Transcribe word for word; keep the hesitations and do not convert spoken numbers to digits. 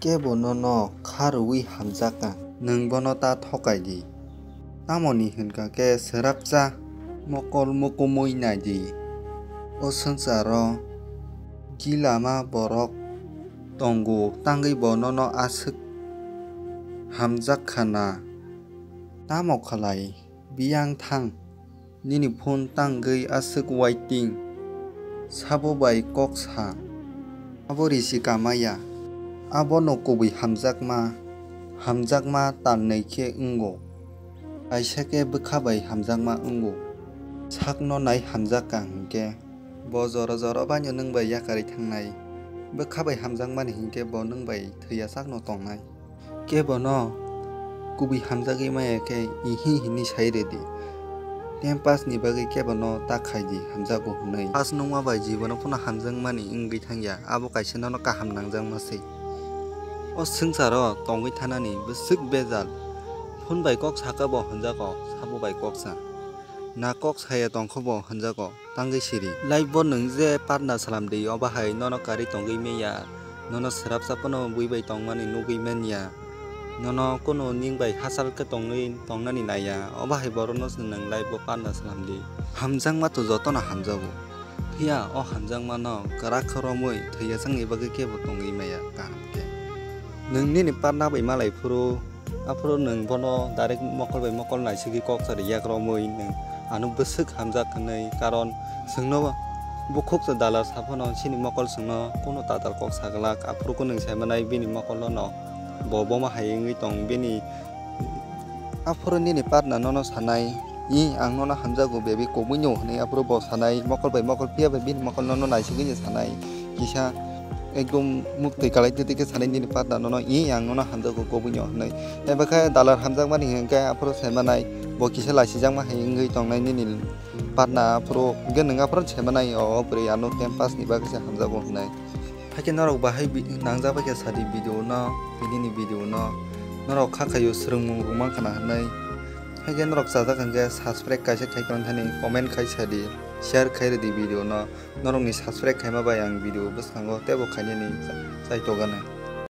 Kebo nono kha rwui hamjakha, nwng bono ta thokai di. Tamoni hwnkha khe swrapsa mokol mukumui nai di. O swngcharo gilama borok tongo, tangwi bo nono aswk hamjak kha na. Tamo khlai? Biyang thang, nini phone tangwi aswk waiting, sabo bai kok sa. Abo risi kamaya. Abono kubui hamjakma, hamjakma talnwi khe wngo. Kaisa khe bwkha bai hamjakma wngo. Sakno nai hamjakha hwnkhe bo jora jora baino nwng bai yakarwi thangnai. Bwkha bai hamjakmani hinkhe bo nwng bai thwiya sakno tongnai. Khe bono kubui hamjagwi maya khe ihi hini sai rwdi. Time pass ni bagwi khe bono ta khai di hamjago hwnwi. Pass nungma bai jibono phano hamjakmani wngwi thangya, abo kaisa nono kaham nangjakma se. O swngcharo tongwi thanani bwswk bejal. Phone bai kok saka bo hwnjago, sabo bai kok sa. Na kok saya tongkho bo hwnjago, tangwi siri. Life bo nwng je partner salam di, obo hai nono karwi tongwi manya, nono swrapsa phano bui bai tongmani nugwi manya, nono kunu ning bai hachal khe tongwi tongnani naiya, obo hai borokno se nwng life bo partner salam di. Hamjakma to jotono hamjago, phiya o hamjakmano kwrak khe romwi thwiya changni bagwi kebo tongwi maya kaham khe. Nwng nini partner bai malai phuru, aphuru nwng bono direct mokol bai mokol naisigwi kok sari yak romwi nwng ano bwswk hamjak hwnwi, karon chwngno bukhuk se dalar saphano chini mokol chwngno kunu tatal kok saglak, aphuru khe nwng sai manai bini mokol no bo boma hai wngwi tong bini. Aphuru nini partner nono sanai, "I, ang nono hamjago, baby, kubui no," hwnwi aphuru bo sanai, mokol bai mokol, phiya bai bini mokol nono naisigwi sanai, kisa ekdom muktwi kalai twi twi khe sanai nini partner nono, "I, ang nono hamjago, kubui no," hwnwi. Eba khe dalar hamjakmani hinkhe aphuru sai manai, bo kisa laisijakma hai wngwi tongnai nini partner, aphuru hinkhe nwng aphuru sai manai, "O, o bwrwi ano time pass ni bagwi se hamjago," hwnwi. Haikhe norok bahai bi-, nangjak bai khe sadi video no, tini ni video no. Norok kha khaio swrwngmung rwngmang khana hwnwi. Haikhe norok chajak hwnkhe subscribe kaisa khai kwrwng thani, comment khai sadi, share khai rwdi video no. Norokni subscribe khaima bai ang video bwskango teibo khainani cha-, chaitokgani.